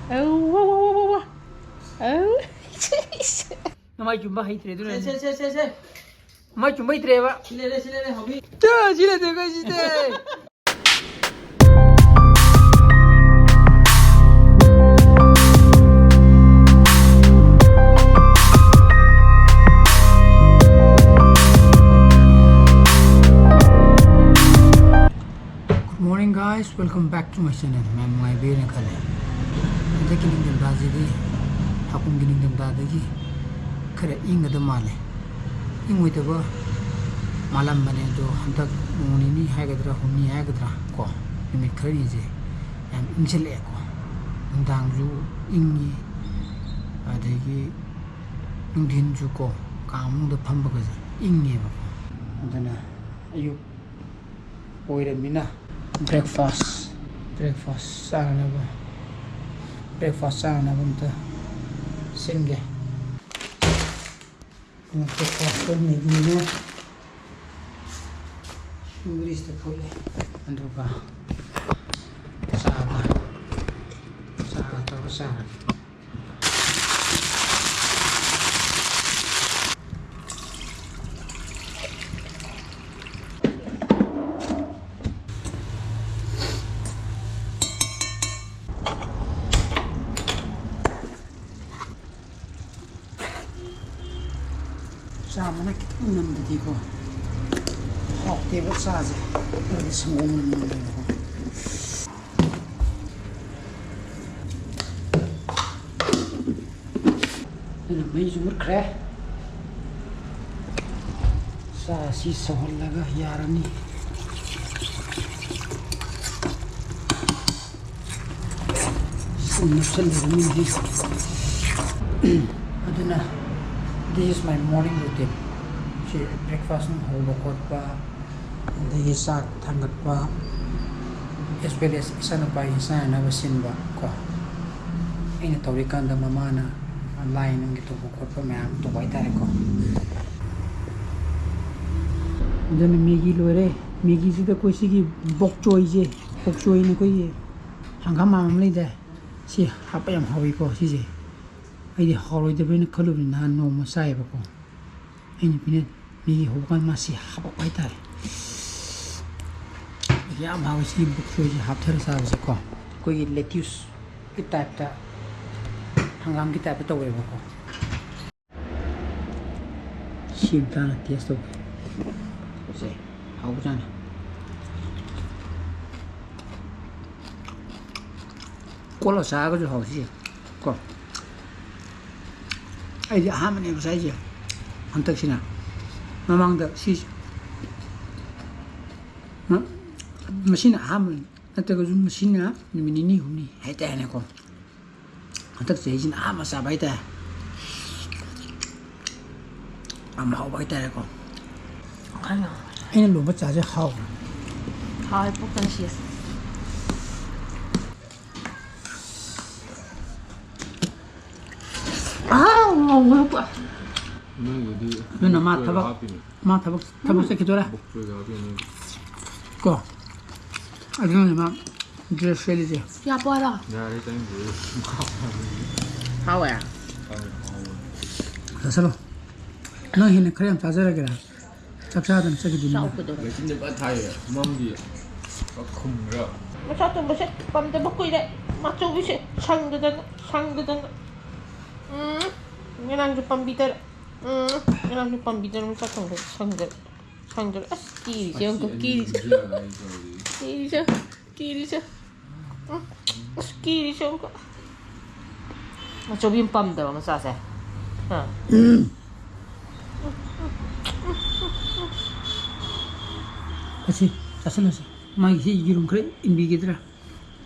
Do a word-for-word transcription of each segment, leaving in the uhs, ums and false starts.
ꯑꯧ, ꯋꯥ, ꯋꯥ, ꯋꯥ, ꯋꯥ, ꯋꯥ꯫ ꯑꯧ꯫ ꯅꯃꯥꯏ ꯆꯨꯝꯕ ꯍꯩꯇ꯭ꯔꯦ ꯑꯗꯨꯅ꯫ ꯁꯦ, ꯁꯦ, ꯁꯦ, ꯁꯦ, ꯁꯦ꯫ ꯃꯥꯏ ꯆꯨꯝꯕ ꯍꯩꯇ꯭ꯔꯦꯕ꯫ ꯁꯤ ꯂꯩꯔꯦ, ꯁꯤ ꯂꯩꯔꯦ, ꯍꯥꯎꯕꯤ꯫ ꯆꯥ, ꯁꯤ ꯂꯩꯇꯦ, ꯀꯩ ꯁꯤꯗꯤ? Good morning, guys, welcome back to my channel. ꯃꯌꯥꯝ ꯅꯨꯡꯉꯥꯏꯕꯤꯔꯦꯅ ꯈꯜꯂꯦ꯫ ꯍꯟꯗꯛꯀꯤ ꯅꯤꯡꯊꯝꯊꯥꯁꯤꯗꯤ ꯍꯥꯀꯨꯝꯒꯤ ꯅꯤꯡꯊꯝꯊꯥꯗꯒꯤ ꯈꯔ ꯏꯪꯒꯗꯕ ꯃꯥꯜꯂꯦ꯫ ꯏꯪꯉꯣꯏꯗꯕ ꯃꯥꯜꯂꯝꯕꯅꯦ, ꯑꯗꯣ ꯍꯟꯗꯛ ꯅꯣꯡ ꯅꯤꯅꯤ ꯍꯥꯏꯒꯗ꯭ꯔꯥ, ꯍꯨꯝꯅꯤ ꯍꯥꯏꯒꯗ꯭ꯔꯥ ꯀꯣ, ꯅꯨꯃꯤꯠ ꯈꯔꯅꯤꯁꯦ ꯌꯥꯝ ꯏꯪꯁꯤꯜꯂꯛꯑꯦꯀꯣ꯫ ꯅꯨꯡꯗꯥꯡꯁꯨ ꯏꯪꯉꯤ, ꯑꯗꯒꯤ ꯅꯨꯡꯊꯤꯟꯁꯨ ꯀꯣ, ꯀꯥ ꯃꯅꯨꯡꯗ ꯐꯝꯕꯒꯁꯦ ꯏꯪꯉꯦꯕꯀꯣ꯫ ꯑꯗꯨꯅ ꯑꯌꯨꯛ ꯑꯣꯏꯔꯕꯅꯤꯅ breakfast, breakfast ꯆꯥꯅꯕ, breakfast ꯆꯥꯅꯕ ꯑꯝꯇ ꯁꯤꯟꯒꯦ꯫ Breakfast ꯇꯣ ꯃꯦꯒꯤꯅꯦ, ꯏꯪꯂꯤꯁꯇ ꯐꯨꯠꯂꯦ, ꯑꯗꯨꯒ ꯆꯥꯒ, ꯆꯥꯒ ꯇꯧꯔ ꯆꯥꯔꯒꯦ꯫ ꯆꯥ ꯃꯅꯥ ꯈꯤꯇꯪ ꯅꯝꯗꯗꯤꯀꯣ, ꯍꯥꯎꯇꯦꯕ ꯆꯥꯁꯦ꯫ ꯑꯗꯨꯗꯤ ꯁꯪꯒꯣꯝ ꯑꯣꯏꯅ ꯅꯝꯃꯦꯕꯀꯣ꯫ ꯑꯗꯨꯅ ꯃꯩꯁꯨ ꯃꯨꯠꯈ꯭ꯔꯦ꯫ ꯆꯥꯁꯤ ꯁꯧꯍꯜꯂꯒ ꯌꯥꯔꯅꯤ꯫ ꯁꯨꯝ ꯅꯞꯁꯜꯂꯤꯕꯅꯤꯅꯦ꯫ ꯑꯗꯨꯅ, this is my morning routine. ꯁꯤ breakfast ꯅꯨꯡ ꯍꯧꯕ ꯈꯣꯠꯄ, ꯑꯗꯒꯤ ꯆꯥꯛ ꯊꯥꯡꯒꯠꯄ, as well as ꯏꯆꯥꯅꯨꯄꯥꯒꯤ ꯆꯥꯅꯅꯕ ꯁꯤꯟꯕ ꯀꯣ꯫ ꯑꯩꯅ ꯇꯧꯔꯤꯀꯥꯟꯗ ꯃꯃꯥꯅ ꯂꯥꯏ ꯅꯨꯡꯒꯤ ꯇꯧꯕ ꯈꯣꯠꯄ ꯃꯌꯥꯝ ꯇꯧꯕ ꯍꯥꯏꯇꯥꯔꯦꯀꯣ꯫ ꯑꯗꯨꯅ ꯃꯦꯒꯤ ꯂꯣꯏꯔꯦ꯫ ꯃꯦꯒꯤꯁꯤꯗ ꯑꯩꯈꯣꯏ ꯁꯤꯒꯤ ꯕꯣꯛꯆꯣꯏꯁꯦ, ꯕꯣꯛꯆꯣꯏꯅ ꯑꯩꯈꯣꯏꯒꯤ ꯍꯪꯒꯥꯝ ꯃꯥꯟꯕ ꯑꯃ ꯂꯩꯗꯥꯏ? ꯁꯤ ꯍꯥꯞꯄ ꯌꯥꯝ ꯍꯥꯎꯋꯤꯀꯣ ꯁꯤꯁꯦ꯫ ꯑꯩꯗꯤ ꯍꯥꯎꯔꯣꯏꯗꯕꯅ ꯈꯜꯂꯨꯕꯅꯤ, ꯅꯍꯥꯟ ꯅꯣꯡꯃ ꯆꯥꯏꯌꯦꯕꯀꯣ꯫ ꯑꯩ ꯅꯨꯄꯤꯅ ꯃꯤꯒꯤ ꯍꯧꯕ ꯀꯥꯟꯗ ꯃꯥꯁꯤ ꯍꯥꯄꯛꯄ ꯍꯥꯏꯇꯥꯔꯦ꯫ ꯌꯥꯝ ꯍꯥꯎꯋꯤ ꯁꯤ ꯕꯨꯛꯁꯣꯏꯁꯤ ꯍꯥꯞꯊꯔ ꯆꯥꯕꯁꯦꯀꯣ꯫ ꯑꯩꯈꯣꯏꯒꯤ ꯂꯦꯇ꯭ꯌꯨꯁꯀꯤ ꯇꯥꯏꯞꯇ, ꯍꯪꯒꯥꯝꯒꯤ ꯇꯥꯏꯞꯇ ꯇꯧꯋꯦꯕꯀꯣ꯫ ꯁꯤ ꯑꯝꯇ ꯍꯥꯟꯅ ꯇꯦꯁ ꯇꯧꯒꯦ꯫ ꯁꯦ, ꯍꯥꯎꯕꯖꯥꯠꯅꯤ꯫ ꯀꯣꯠꯂ ꯆꯥꯔꯒꯁꯨ ꯍꯥꯎꯏ ꯁꯤꯁꯦ ꯀꯣ꯫ ꯑꯩꯗꯤ ꯑꯍꯥꯟꯕꯅꯦꯕ ꯆꯥꯏꯁꯦ ꯍꯟꯗꯛꯁꯤꯅ꯫ ꯃꯃꯥꯡꯗ ꯁꯤ, ꯃ-, ꯃꯁꯤꯅ ꯑꯍꯥꯟꯕ ꯅꯠꯇ꯭ꯔꯒꯁꯨ ꯃꯁꯤꯅ ꯅꯨꯃꯤꯠ ꯅꯤꯅꯤ ꯍꯨꯝꯅꯤ ꯍꯥꯏꯇꯥꯔꯦꯅꯦꯀꯣ꯫ ꯍꯟꯗꯛ ꯆꯍꯤꯁꯤꯅ ꯑꯍꯥꯟꯕ ꯆꯥꯕ ꯍꯥꯏꯇꯥꯔꯦ꯫ ꯌꯥꯝ ꯍꯥꯎꯕ ꯍꯥꯏꯇꯥꯔꯦꯀꯣ꯫ ꯈꯪꯉꯦ꯫ ꯑꯩꯅ ꯂꯣꯟꯕ ꯆꯥꯁꯦ ꯍꯥꯎꯕ꯭ꯔꯥ? ꯍꯥꯎꯋꯦ, ꯄꯨꯛ ꯇꯪꯁꯤꯌꯦ꯫ ꯑꯥ, ꯉꯧꯕ ꯄꯨ-, ꯅꯣꯏꯒꯤꯗꯤ ꯑꯗꯨꯅ ꯃꯥ ꯕꯣꯛꯁꯇ ꯊꯕꯛ, ꯍꯥꯞꯄꯤꯅꯦ꯫ ꯃꯥ ꯊꯕꯛ, ꯊꯕꯛ ꯆꯠꯈꯤꯗꯣꯔꯦ꯫ ꯕꯣꯛꯁꯇ ꯍꯥꯞꯄꯤꯅꯦ꯫ ꯀꯣ꯫ ꯑꯗꯨꯅꯅꯦ ꯃꯥ ꯗ꯭ꯔꯦꯁ ꯁꯦꯠꯂꯤꯁꯦ꯫ ꯌꯥꯕ꯭ꯔꯣ? ꯌꯥꯔꯦ, ꯆꯥꯅꯤꯡꯗꯦ꯫ ꯍꯥꯎꯋꯦ꯫ ꯆꯥꯁꯜꯂꯣ꯫ ꯅꯪ ꯍꯦꯟꯅ ꯈꯔ ꯌꯥꯝ ꯆꯥꯖꯔꯒꯦꯔꯥ? ꯆꯥꯛ ꯆꯥꯗꯅ ꯆꯠꯈꯤꯗꯣꯏꯅꯤꯅ꯫ ꯆꯥꯎ ꯀꯩꯗꯧꯔꯒꯦ? ꯂꯩꯆꯤꯟꯁꯦ ꯐꯖꯅ ꯊꯥꯏꯌꯦ꯫ ꯃꯝꯗꯤ ꯈꯨꯝꯈ꯭ꯔꯦ꯫ ꯃꯆꯥ ꯇꯣꯝꯕꯁꯦ ꯄꯥꯝꯗꯕ ꯀꯨꯏꯔꯦ꯫ ꯃꯆꯧꯕꯤꯁꯦ ꯁꯪꯗꯗꯅ, ꯁꯪꯗꯗꯅ꯫ ꯎꯝ, ꯉꯔꯥꯡꯁꯨ ꯄꯥꯝꯕꯤꯗꯔ꯫ ꯎꯝ, ꯉꯔꯥꯡꯁꯨ ꯄꯥꯝꯕꯤꯗꯔ ꯃꯆꯥ ꯇꯣꯝꯕꯁꯦ ꯁꯪꯗꯔ꯫ ꯈꯪꯗ꯭ꯔꯦ꯫ ꯑꯁ, ꯀꯤꯔꯤꯁꯦ ꯌꯦꯡꯉꯨꯀꯣ, ꯑꯁꯤ ꯀꯤꯔꯤꯁꯦ꯫ ꯑꯅꯤꯁꯤꯒ ꯑꯩ ꯇꯧꯔꯤ꯫ ꯀꯤꯔꯤꯁꯦ, ꯀꯤꯔꯤꯁꯦ꯫ ꯎꯝ, ꯑꯁ, ꯀꯤꯔꯤꯁꯦ ꯌꯦꯡꯉꯨꯀꯣ꯫ ꯑꯆꯧꯕꯤ ꯑꯃ ꯄꯝꯗꯕ ꯃꯆꯥꯁꯦ꯫ ꯑꯥ꯫ ꯑꯁꯤ ꯆꯥꯁꯤꯜꯂꯁꯤ꯫ ꯃꯥꯒꯤ ꯁꯤ ꯌꯦꯔꯨꯝ ꯈꯔ ꯏꯟꯕꯤꯒꯗ꯭ꯔꯥ?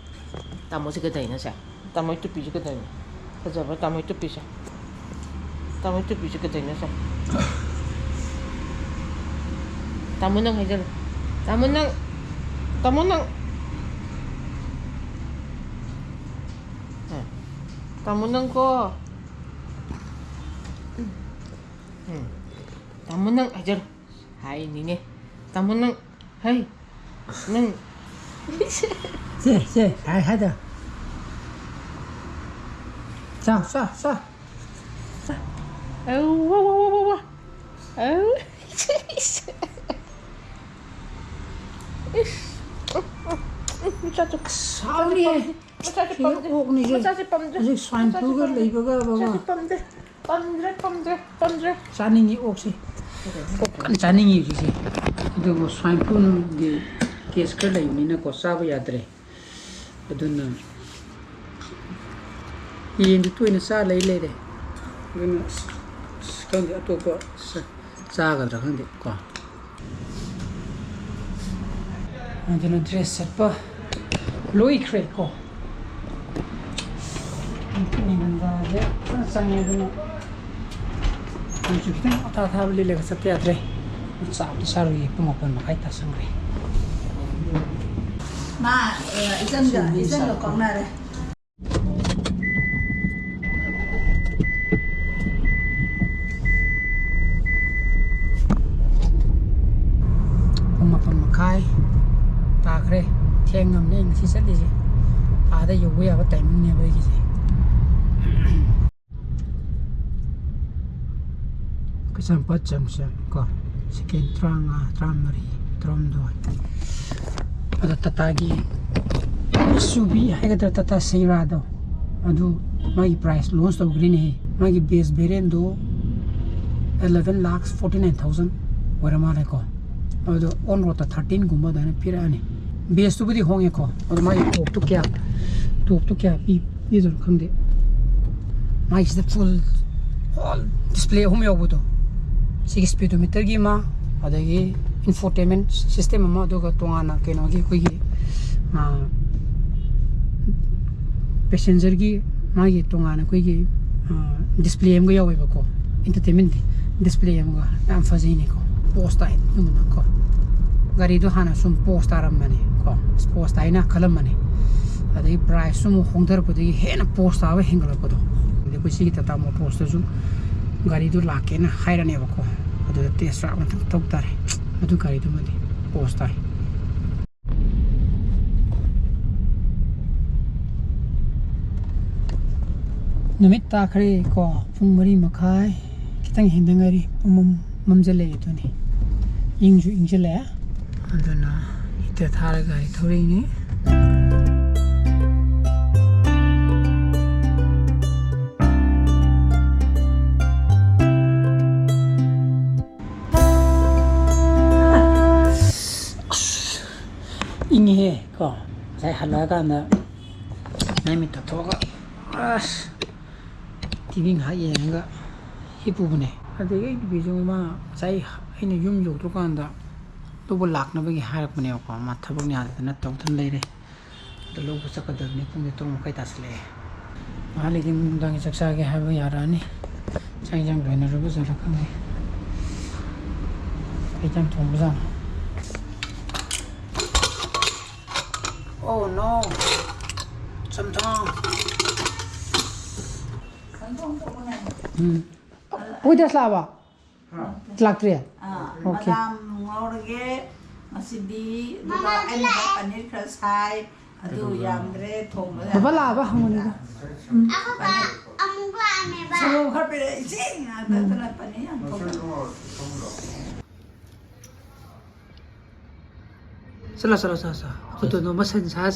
ꯇꯥꯃꯣꯁꯦ ꯀꯩꯗꯧꯔꯤꯅꯣ ꯁꯦ? ꯇꯥꯃꯣꯒꯤ ꯇꯨꯄꯤꯁꯦ ꯀꯩꯗꯧꯔꯤꯅꯣ? ꯐꯖꯕ꯭ꯔꯥ ꯇꯥꯃꯣꯒꯤ ꯇꯨꯄꯤꯁꯦ? ꯇꯥꯃꯣꯒꯤ ꯇꯨꯄꯤꯁꯦ ꯀꯩꯗꯧꯔꯤꯅꯣ ꯁꯦ? ꯇꯥꯃꯣ ꯅꯪ ꯍꯥꯏꯖꯜꯂꯨ꯫ ꯇꯥꯃꯣ ꯅꯪ! ꯇꯥꯃꯣ ꯅꯪ! ꯑ, ꯇꯥꯃꯣ ꯅꯪꯀꯣ! ꯎꯝ. ꯇꯥꯃꯣ ꯅꯪ ꯍꯥꯏꯖꯜꯂꯨ꯫ ꯍꯥꯏꯅꯤꯅꯦ꯫ ꯇꯥꯃꯣ ꯅꯪ! ꯍꯩ! ꯅꯪ! ꯁꯦ, ꯁꯦ, ꯍꯥꯏ, ꯍꯥꯏꯗ꯫ ꯆꯥ, ꯆꯥ, ꯆꯥ꯫ ꯑꯧ, ꯋꯥ, ꯋꯥ, ꯋꯥ, ꯋꯥ, ꯋꯥ꯫ ꯑꯧ꯫ ꯏꯁ꯫ ꯎꯝ, ꯎꯝ, ꯎꯝ, ꯆꯥ, ꯆꯥ꯫ ꯑꯁ, ꯍꯥꯎꯅꯤꯍꯦ꯫ ꯃꯆꯥꯁꯦ ꯁꯤ ꯄꯝꯗꯦ꯫ ꯑꯣꯛꯅꯤꯁꯦ꯫ ꯃꯆꯥꯁꯦ ꯄꯝꯗꯦ꯫ ꯍꯧꯖꯤꯛ swine ꯃꯆꯥꯁꯦ flu-ꯒ ꯄꯝꯗꯦ꯫ ꯂꯩꯕꯒ ꯕꯕꯥ꯫ ꯃꯆꯥꯁꯦ ꯄꯝꯗꯦ꯫ ꯄꯝꯗ꯭ꯔꯦ, ꯄꯝꯗ꯭ꯔꯦ, ꯄꯝꯗ꯭ꯔꯦ꯫ ꯆꯥꯅꯤꯡꯉꯤ ꯑꯣꯛꯁꯦ꯫ ꯑꯣꯛ ꯀꯟꯅ ꯆꯥꯅꯤꯡꯉꯤ ꯍꯧꯖꯤꯛꯁꯦ꯫ ꯑꯗꯨꯕꯨ swine flu-ꯒꯤ case ꯈꯔ ꯂꯩꯕꯅꯤꯅꯀꯣ, ꯆꯥꯕ ꯌꯥꯗ꯭ꯔꯦ꯫ ꯑꯗꯨꯅ ꯌꯦꯟꯗꯤ ꯇꯣꯏꯅ ꯆꯥ ꯂꯩ ꯂꯩꯔꯦ꯫ ꯑꯗꯨꯅ ꯑꯁ, ꯑꯁ, ꯈꯪꯗꯦ, ꯑꯇꯣꯞꯄ ꯆꯥ-, ꯆꯥꯒꯗ꯭ꯔꯥ ꯈꯪꯗꯦ ꯀꯣ꯫ ꯑꯗꯨꯅ dress ꯁꯦꯠꯄ ꯂꯣꯏꯈ꯭ꯔꯦ ꯀꯣ꯫ ꯅꯤꯡꯊꯝꯊꯥꯁꯦ ꯐꯖꯅ ꯆꯪꯉꯦ, ꯑꯗꯨꯅ ꯑꯩꯁꯨ ꯈꯤꯇꯪ ꯑꯊꯥ ꯑꯊꯥꯕ ꯂꯤꯠꯂꯒ ꯆꯠꯇ ꯌꯥꯗ꯭ꯔꯦ꯫ ꯆꯥꯛꯇꯤ ꯆꯥꯔꯨꯏꯌꯦ, ꯄꯨꯡ ꯃꯥꯄꯟ ꯃꯈꯥꯏ ꯇꯥꯁꯟꯈ꯭ꯔꯦ꯫ ꯃꯥ, ꯑ, ꯏꯆꯟꯒ, ꯁꯤ ꯃꯤ ꯏꯆꯟꯒ ꯆꯥꯛ ꯀꯥꯎꯅꯔꯦ꯫ ꯄꯨꯡ ꯃꯥꯄꯟ ꯃꯈꯥꯏ ꯇꯥꯈ꯭ꯔꯦ꯫ ꯊꯦꯡꯉꯝꯅꯦ ꯉꯁꯤ ꯆꯠꯂꯤꯁꯦ꯫ ꯑꯥꯗ ꯌꯧꯕ ꯌꯥꯕ timing-ꯅꯦꯕ ꯑꯩꯒꯤꯁꯦ꯫ ꯀꯩꯁꯥꯝꯄꯥꯠ junction ꯀꯣ, second ꯇꯔꯥꯃꯉꯥ, ꯇꯔꯥꯃꯔꯤ, ꯇꯔꯥꯍꯨꯝꯗꯣꯏ꯫ ꯑꯗꯣ Tata-ꯒꯤ S U V ꯍꯥꯏꯒꯗ꯭ꯔꯥ, Tata Sierra-ꯗꯣ, ꯑꯗꯨ ꯃꯥꯒꯤ price launch ꯇꯧꯈ꯭ꯔꯤꯅꯦ꯫ ꯃꯥꯒꯤ base variant-ꯗꯣ eleven lakhs forty nine thousand ꯑꯣꯏꯔ ꯃꯥꯜꯂꯦꯀꯣ꯫ ꯑꯗꯣ on road-ꯇ thirteen-ꯒꯨꯝꯕ ꯑꯗꯨꯃꯥꯏꯅ ꯄꯤꯔꯛꯑꯅꯤ꯫ Base-ꯇꯨꯕꯨꯗꯤ ꯍꯣꯡꯉꯦꯀꯣ, ꯑꯗꯣ ꯃꯥꯒꯤ top-ꯇꯨ ꯀꯌꯥ, top-ꯇꯨ ꯀꯌꯥ ꯄꯤ? ꯄꯤꯗꯣꯏꯅꯣ ꯈꯪꯗꯦ꯫ ꯃꯥꯒꯤꯁꯤꯗ full all display ꯑꯍꯨꯝ ꯌꯥꯎꯕꯗꯣ, ꯁꯤꯒꯤ speedometer-ꯒꯤ ꯑꯃ, ꯑꯗꯒꯤ infotainment system ꯑꯃ, ꯑꯗꯨꯒ ꯇꯣꯉꯥꯟꯅ ꯀꯩꯅꯣꯒꯤ ꯑꯩꯈꯣꯏꯒꯤ, ꯑꯥ, passenger-ꯒꯤ ꯃꯥꯒꯤ ꯇꯣꯉꯥꯟꯅ ꯑꯩꯈꯣꯏꯒꯤ, ꯑꯥ, display ꯑꯃꯒ ꯌꯥꯎꯋꯦꯕꯀꯣ, entertainment display ꯑꯃꯒ꯫ ꯌꯥꯝ ꯐꯖꯩꯅꯦꯀꯣ, pose ꯇꯥꯏ ꯑꯗꯨꯝꯕꯅꯀꯣ꯫ ꯒꯥꯔꯤꯗꯣ ꯍꯥꯟꯅ ꯁꯨꯝ pose ꯇꯥꯔꯝꯕꯅꯦ ꯀꯣ, pose ꯇꯥꯏꯅ ꯈꯜꯂꯝꯕꯅꯦ꯫ ꯑꯗꯒꯤ price-ꯁꯨ ꯑꯃꯨꯛ ꯍꯣꯡꯊꯔꯛꯄꯗꯒꯤ ꯍꯦꯟꯅ pose ꯇꯥꯕ ꯍꯦꯟꯒꯠꯂꯛꯄꯗꯣ꯫ ꯑꯗꯩ ꯑꯩꯈꯣꯏ ꯁꯤꯒꯤ Tata Motors-ꯇꯁꯨ ꯒꯥꯔꯤꯗꯨ ꯂꯥꯛꯀꯦꯅ ꯍꯥꯏꯔꯅꯦꯕꯀꯣ, ꯑꯗꯨꯗ test drive ꯑꯃꯇꯪ ꯇꯧ ꯇꯥꯔꯦ꯫ ꯑꯗꯨ ꯒꯥꯔꯤꯗꯨꯃꯗꯤ pose ꯇꯥꯏ꯫ ꯅꯨꯃꯤꯠ ꯇꯥꯈ꯭ꯔꯦ ꯀꯣ, ꯄꯨꯡ ꯃꯔꯤ ꯃꯈꯥꯏ ꯈꯤꯇꯪ ꯍꯦꯟꯗ ꯉꯥꯏꯔꯤ꯫ ꯄꯨꯡꯃꯝ ꯃꯝꯁꯤꯜꯂꯛꯑꯦ ꯑꯗꯨꯅꯤ, ꯏꯪꯁꯨ ꯏꯪꯁꯤꯜꯂꯛꯑꯦ꯫ ꯑꯗꯨꯅ ꯍꯤꯇꯔ ꯊꯥꯔꯒ ꯑꯩ ꯊꯧꯔꯛꯏꯅꯤ꯫ ꯑꯁ, ꯏꯪꯉꯤꯍꯦ ꯀꯣ꯫ ꯉꯁꯥꯏ ꯍꯜꯂꯛꯑꯀꯥꯟꯗ ꯃꯥꯏ ꯃꯤꯠ ꯇꯥꯊꯣꯛꯑꯒ, ꯑꯁ, ꯇꯤ ꯚꯤ ꯉꯥꯏꯍꯥꯛ ꯌꯦꯡꯉꯒ ꯍꯤꯞꯄꯨꯕꯅꯦ꯫ ꯑꯗꯒꯤ ꯑꯩ ꯅꯨꯄꯤꯁꯨ ꯃꯥ ꯉꯁꯥꯏ ꯑꯩꯅ ꯌꯨꯝ ꯌꯧꯗ꯭ꯔꯀꯥꯟꯗ ꯂꯧꯕ ꯂꯥꯛꯅꯕꯒꯤ ꯍꯥꯏꯔꯛꯄꯅꯦꯕꯀꯣ꯫ ꯃꯥ ꯊꯕꯛꯅꯦ ꯍꯥꯏꯗꯅ ꯇꯧꯗꯅ ꯂꯩꯔꯦ꯫ ꯑꯗꯨ ꯂꯧꯕ ꯆꯠꯀꯗꯕꯅꯤ꯫ ꯄꯨꯡꯁꯦ ꯇꯔꯨꯛ ꯃꯈꯥꯏ ꯇꯥꯁꯜꯂꯛꯑꯦ꯫ ꯉꯥꯏꯍꯥꯛ ꯂꯩꯗꯤ ꯅꯨꯡꯗꯥꯡꯒꯤ ꯆꯥꯛ ꯆꯥꯒꯦ ꯍꯥꯏꯕ ꯌꯥꯔꯛꯑꯅꯤ꯫ ꯆꯥꯛ ꯏꯟꯁꯥꯡ ꯂꯣꯏꯅꯔꯕ ꯖꯥꯠꯂ ꯈꯪꯗꯦ꯫ ꯀꯩ ꯏꯟꯁꯥꯡ ꯊꯣꯡꯕꯖꯥꯠꯅꯣ? Oh no! ꯆꯝꯊꯣꯡ꯫ ꯎꯝ꯫ ꯑꯩꯈꯣꯏ ꯗ꯭ꯔꯦꯁ ꯂꯥꯛꯑꯕ? ꯂꯥꯛꯇ꯭ꯔꯤ? ꯑꯥ, ꯑꯣꯀꯦ꯫ ꯕꯗꯥꯝ ꯉꯧꯔꯒꯦ ꯉꯁꯤꯗꯤ, ꯑꯗꯨꯒ ꯑꯩꯅ ꯄꯅꯤꯔ ꯈꯔ ꯁꯥꯏ, ꯑꯗꯨ ꯌꯥꯝꯗ꯭ꯔꯦ, ꯊꯣꯡꯕ ꯌꯥꯝ ꯕꯕꯥ ꯂꯥꯛꯑꯕ ꯍꯪꯕꯅꯤꯗ꯫ ꯎꯝ꯫ ꯑꯩꯈꯣꯏ ꯕꯥ ꯑꯃꯨꯛ ꯂꯥꯛꯑꯝꯃꯦꯕ꯫ ꯁꯪꯒꯣꯝ ꯈꯔ ꯄꯤꯔꯛꯑꯦ, ꯏꯆꯦ ꯉꯥꯛꯇ ꯎꯝ꯫ ꯑꯗꯨꯅ ꯄꯅꯤꯔ ꯌꯥꯝ ꯊꯣꯡꯉꯦ꯫ ꯆꯠꯂꯣ, ꯆꯠꯂꯣ, ꯆꯠꯂꯣ, ꯆꯠꯂꯣ꯫ ꯐꯣꯇꯣ ꯅꯝꯕ ꯁꯟ ꯁꯥ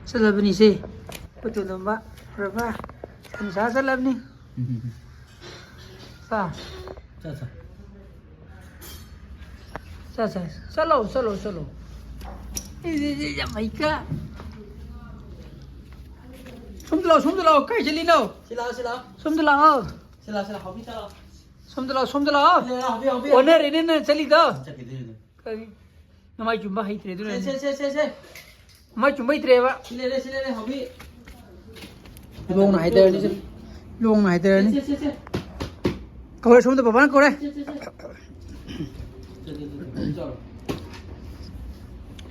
ꯆꯠꯂꯕꯅꯤ ꯏꯆꯦ꯫ ꯐꯣꯇꯣ ꯅꯝꯕ ꯄꯨꯔꯕ ꯁꯟ ꯁꯥ ꯆꯠꯂꯕꯅꯤ꯫ ꯆꯥ꯫ ꯆꯥ, ꯆꯥ꯫ ꯆꯥ, ꯆꯥ꯫ ꯆꯠꯂꯣ, ꯆꯠꯂꯣ, ꯆꯠꯂꯣ꯫ ꯏ, ꯏ, ꯏ, ꯌꯥꯝ ꯍꯩꯀ꯫ ꯁꯣꯝꯗ ꯂꯥꯛꯑꯣ, ꯁꯣꯝꯗ ꯂꯥꯛꯑꯣ꯫ ꯀꯥꯏ ꯆꯠꯂꯤꯅꯣ? ꯁꯤ ꯂꯥꯛꯑꯣ, ꯁꯤ ꯂꯥꯛꯑꯣ꯫ ꯁꯣꯝꯗ ꯂꯥꯛꯑꯣ꯫ ꯁꯤ ꯂꯥꯛꯑꯣ, ꯁꯤ ꯂꯥꯛꯑꯣ, ꯍꯥꯎꯕꯤ ꯆꯥꯔꯣ꯫ ꯁꯣꯝꯗ ꯂꯥꯛꯑꯣ, ꯁꯣꯝꯗ ꯂꯥꯛꯑꯣ꯫ ꯁꯤ ꯂꯥꯛꯑꯣ, ꯍꯥꯎꯕꯤ, ꯍꯥꯎꯕꯤ, ꯍꯥꯎꯕꯤ꯫ ꯑꯣꯟꯅꯔꯦꯅꯦ ꯅꯪ ꯆꯠꯂꯤꯗꯣ꯫ ꯆꯠꯈꯤꯗꯣꯏꯅꯦ꯫ ꯀꯔꯤ? ꯅꯃꯥꯏ ꯆꯨꯝꯕ ꯍꯩꯇ꯭ꯔꯦ ꯑꯗꯨꯅ꯫ ꯁꯦ, ꯁꯦ, ꯁꯦ, ꯁꯦ, ꯁꯦ꯫ ꯃꯥꯏ ꯆꯨꯝꯕ ꯍꯩꯇ꯭ꯔꯦꯕ꯫ ꯁꯤ ꯂꯩꯔꯦ, ꯁꯤ ꯂꯩꯔꯦ, ꯍꯥꯎꯕꯤ꯫ ꯂꯣꯡꯅ ꯍꯥꯏꯗꯔꯅꯤ, ꯁꯤ ꯂꯣꯡꯅ ꯍꯥꯏꯗꯔꯅꯤ꯫ ꯁꯦ, ꯁꯦ, ꯁꯦ, ꯁꯦ꯫ ꯀꯧꯔꯦ, ꯁꯣꯝꯗ ꯕꯕꯥꯅ ꯀꯧꯔꯦ꯫ ꯁꯦ, ꯁꯦ, ꯁꯦ꯫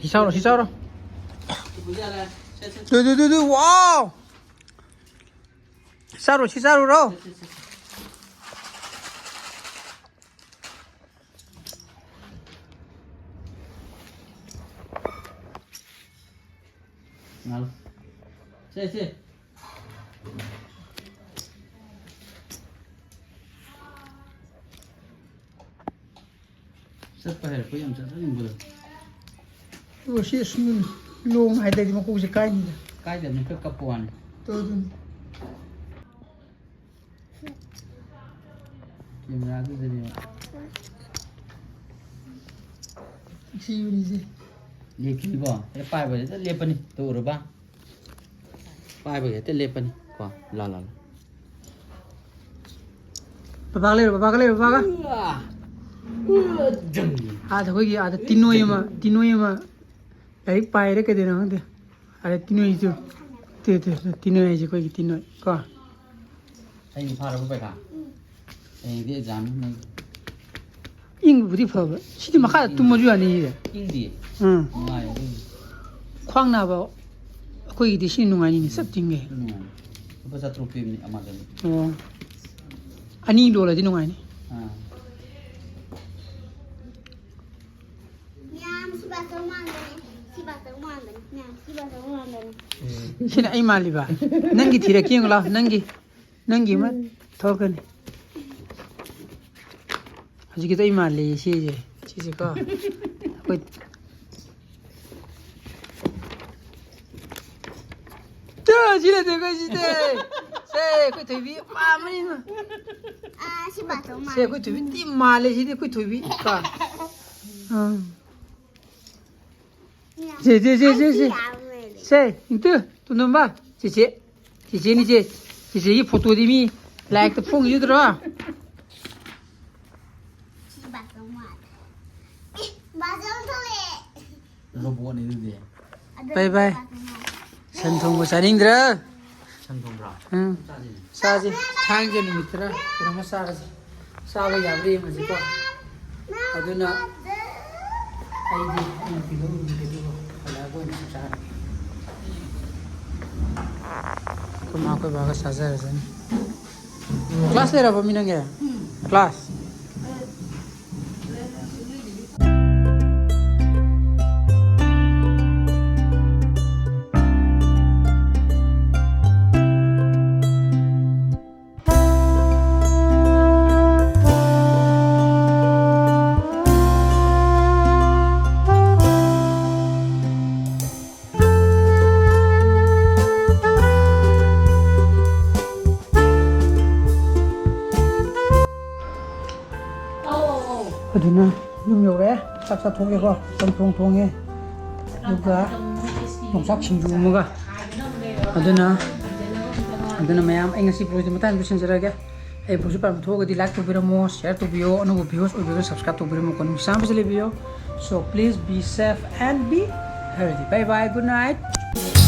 ꯁꯤ ꯆꯥꯔꯣ, ꯁꯤ ꯆꯥꯔꯣ꯫ ꯁꯤ ꯄꯨꯖꯥ ꯂꯥꯛꯑꯦ꯫ ꯁꯦ, ꯁꯦ, ꯁꯦ꯫ ꯇꯨ, ꯇꯨ, ꯇꯨ, ꯇꯨ, ꯋꯥꯎ! ꯆꯥꯔꯣ, ꯁꯤ ꯆꯥꯔꯨꯔꯣ꯫ ꯁꯦ, ꯁꯦ, ꯁꯦ, ꯁꯦ꯫ ꯉꯥꯜꯂꯨ꯫ ꯁꯦ, ꯁꯦ꯫ ꯆꯠꯄ ꯍꯩꯔꯛꯄ ꯌꯥꯝ ꯆꯠꯅꯤꯡꯕꯗꯣ꯫ ꯑꯣ, ꯁꯤ ꯑꯁ ꯂꯣꯡ ꯍꯥꯏꯗ꯭ꯔꯗꯤ ꯃꯀꯣꯛꯁꯦ ꯀꯥꯏꯅꯤꯗ꯫ ꯀꯥꯏꯗꯕꯅꯤ, ꯈꯔ ꯀꯞꯄ ꯋꯥꯅꯤ꯫ ꯇꯧ ꯑꯗꯨꯅꯤ꯫ ꯀꯦꯃꯦꯔꯥꯗꯨꯗꯅꯦꯕ꯫ ꯁꯤꯕꯅꯤꯁꯦ꯫ ꯂꯦꯞꯈꯤꯅꯤꯀꯣ? ꯍꯦꯛ ꯄꯥꯏꯕꯁꯦ ꯍꯦꯛꯇ ꯂꯦꯞꯄꯅꯤ꯫ ꯇꯧꯔꯕ? ꯄꯥꯏꯕꯒ ꯍꯦꯛꯇ ꯂꯦꯞꯄꯅꯤ꯫ ꯀꯣ, ꯂꯥ, ꯂꯥ, ꯂꯥ꯫ ꯕꯕꯥꯒ ꯂꯩꯔꯣ, ꯕꯕꯥꯒ ꯂꯩꯔꯣ, ꯕꯕꯥꯒ꯫ ꯎꯋꯥ! ꯎꯋꯥ! ꯖꯪ! ꯑꯥꯗ ꯑꯩꯈꯣꯏꯒꯤ ꯑꯥꯗ ꯇꯤꯅꯣꯏ ꯑꯃ, ꯇꯤꯅꯣꯏ ꯑꯃ ꯂꯥꯏꯔꯤꯛ ꯄꯥꯏꯔꯦ ꯀꯩꯗꯧꯅꯣ ꯈꯪꯗꯦ꯫ ꯑꯥꯗ ꯇꯤꯅꯣꯏꯁꯨ, ꯇꯦ, ꯇꯦ, ꯇꯤꯅꯣꯏ ꯍꯥꯏꯁꯦ ꯑꯩꯈꯣꯏꯒꯤ ꯇꯤꯅꯣꯏ ꯀꯣ꯫ ꯍꯌꯦꯡ ꯐꯥꯔꯕ ꯄꯩꯈꯥ? ꯍꯌꯦꯡꯗꯤ ꯑꯦꯛꯖꯥꯝꯅꯤ ꯅꯪ꯫ ꯏꯪꯕꯨꯗꯤ ꯐꯕ꯫ ꯁꯤꯗꯤ ꯃꯈꯥꯗ ꯇꯨꯝꯃꯁꯨ ꯌꯥꯅꯤ ꯁꯤꯗꯤ꯫ ꯏꯪꯗꯤꯌꯦ꯫ ꯎꯝ꯫ ꯅꯨꯡꯉꯥꯏꯌꯦ ꯑꯗꯨꯒꯤ꯫ ꯈ꯭ꯋꯥꯡ ꯅꯥꯕ ꯑꯩꯈꯣꯏꯒꯤꯗꯤ ꯁꯤ ꯅꯨꯡꯉꯥꯏꯅꯤꯅꯦ, ꯆꯞ ꯇꯤꯡꯒꯩ꯫ ꯅꯨꯡꯉꯥꯏ꯫ ꯂꯨꯄꯥ ꯆꯥꯇ꯭ꯔꯨꯛ ꯄꯤꯕꯅꯤ ꯑꯃꯥꯖꯣꯟꯗ꯫ ꯑꯣ꯫ ꯑꯅꯤ ꯂꯣꯜꯂꯗꯤ ꯅꯨꯡꯉꯥꯏꯅꯤ꯫ ꯑꯥ꯫ ꯃꯌꯥꯝ ꯁꯤ ꯕꯥꯆꯧ ꯃꯥꯟꯕꯅꯦ꯫ ꯁꯤ ꯕꯥꯆꯧ ꯃꯥꯟꯕꯅꯦ꯫ ꯃꯌꯥꯝ ꯁꯤ ꯕꯥꯆꯧ ꯃꯥꯟꯕꯅꯦ꯫ ꯁꯤꯅ ꯑꯩ ꯃꯥꯜꯂꯤꯕ? ꯅꯪꯒꯤ ꯊꯤꯔꯛꯀꯦ ꯌꯦꯡꯉꯨ ꯂꯥꯎ, ꯅꯪꯒꯤ꯫ ꯅꯪꯒꯤ ꯑꯃ ꯊꯣꯛꯂꯛꯀꯅꯤ꯫ ꯍꯧꯖꯤꯛꯀꯤꯗꯣ ꯑꯩ ꯃꯥꯜꯂꯦ ꯁꯤꯁꯦ꯫ ꯁꯤꯁꯦꯀꯣ꯫ ꯑꯩꯈꯣꯏ ꯇꯨ, ꯁꯤ ꯅꯠꯇꯦ ꯑꯩꯈꯣꯏ ꯁꯤꯗꯤ꯫ ꯁꯦ, ꯑꯩꯈꯣꯏ ꯊꯣꯏꯕꯤ ꯄꯥꯝꯕꯅꯤꯅ꯫ ꯑꯥ, ꯁꯤ ꯕꯥꯆꯧ ꯁꯦ, ꯃꯥꯜꯂꯦ꯫ ꯑꯩꯈꯣꯏ ꯊꯣꯏꯕꯤ ꯊꯤ ꯃꯥꯜꯂꯦ ꯁꯤꯗꯤ ꯑꯩꯈꯣꯏ ꯊꯣꯏꯕꯤ꯫ ꯀꯣ꯫ ꯑꯥ꯫ ꯁꯦ, ꯁꯦ, ꯁꯦ, ꯁꯦ, ꯁꯦ꯫ ꯁꯦ, ꯏꯟꯇꯨ, ꯇꯣꯟꯗꯣꯝꯕ, ꯆꯦꯆꯦ꯫ ꯆꯦꯆꯦꯅꯤ ꯆꯦ꯫ ꯆꯦꯆꯦꯒꯤ ꯐꯣꯇꯣꯗꯤ ꯃꯤ ꯂꯥꯏꯛꯇ ꯐꯣꯡꯉꯤꯗ꯭ꯔꯣ? ꯁꯤ ꯕꯥꯆꯧ ꯃꯥꯜꯂꯦ꯫ ꯑꯦ, ꯕꯥꯆꯧ ꯊꯣꯛꯂꯛꯑꯦ꯫ ꯔꯣꯕꯣꯠꯅꯤ ꯑꯗꯨꯗꯤ꯫ ꯑꯗꯨ ꯕꯥꯏ ꯕꯥꯏ꯫ ꯕꯥꯆꯧ ꯃꯥꯜꯂꯦ꯫ ꯁꯟ ꯊꯣꯡꯕ ꯆꯥꯅꯤꯡꯗ꯭ꯔꯥ? ꯁꯟ ꯊꯣꯡꯕ꯭ꯔꯥ? ꯎꯝ꯫ ꯆꯥꯁꯤꯅꯦ꯫ ꯆꯥꯁꯤ꯫ ꯊꯥꯡꯖ ꯅꯨꯃꯤꯠꯇꯔ ꯀꯩꯅꯣꯝꯃ ꯆꯥꯔꯁꯤ꯫ ꯆꯥꯕ ꯌꯥꯕ꯭ꯔꯥ ꯌꯦꯡꯉꯁꯤꯀꯣ꯫ ꯑꯗꯨꯅ ꯑꯩꯗꯤ ꯑꯩꯅ ꯄꯤꯕ ꯎꯕꯤꯗꯦ ꯑꯗꯨꯕꯨ ꯍꯜꯂꯛꯑꯒ ꯑꯣꯏꯅ ꯆꯥꯔꯒꯦ꯫ ꯑꯩꯈꯣꯏ ꯃꯥ ꯑꯩꯈꯣꯏ ꯕꯥꯒ ꯆꯥꯖꯔꯁꯅꯤ꯫ ꯀ꯭ꯂꯥꯁ ꯂꯩꯔꯕ ꯃꯤ ꯅꯪꯒꯤ? ꯀ꯭ꯂꯥꯁ? ꯑꯗꯨꯅ ꯌꯨꯝ ꯌꯧꯔꯛꯑꯦ꯫ ꯆꯥꯛ ꯆꯥꯊꯣꯛꯑꯒꯦꯀꯣ꯫ ꯆꯝꯊꯣꯡ ꯊꯣꯡꯉꯦ, ꯑꯗꯨꯒ ꯌꯣꯡꯆꯥꯛ ꯁꯤꯡꯖꯨ ꯑꯃꯒ꯫ ꯑꯗꯨꯅ ꯑꯗꯨꯅ ꯃꯌꯥꯝ, ꯑꯩ ꯉꯁꯤ vlogꯁꯦ ꯃꯇꯥꯡꯗ ꯂꯣꯏꯁꯤꯟꯖꯔꯒꯦ꯫ ꯑꯩ vlogꯁꯦ ꯄꯥꯝꯕ ꯊꯣꯛꯑꯒꯗꯤ like ꯇꯧꯕꯤꯔꯝꯃꯣ, share ꯇꯧꯕꯤꯌꯣ, ꯑꯅꯧꯕ viewers ꯑꯣꯏꯕꯤꯔꯒ subscribe ꯇꯧꯕꯤꯔꯝꯃꯣꯀꯣ꯫ ꯅꯨꯃꯤꯠ ꯆꯥꯝꯃꯁꯦ ꯂꯩꯕꯤꯌꯣ꯫ So please be safe and be healthy. Bye bye, good night.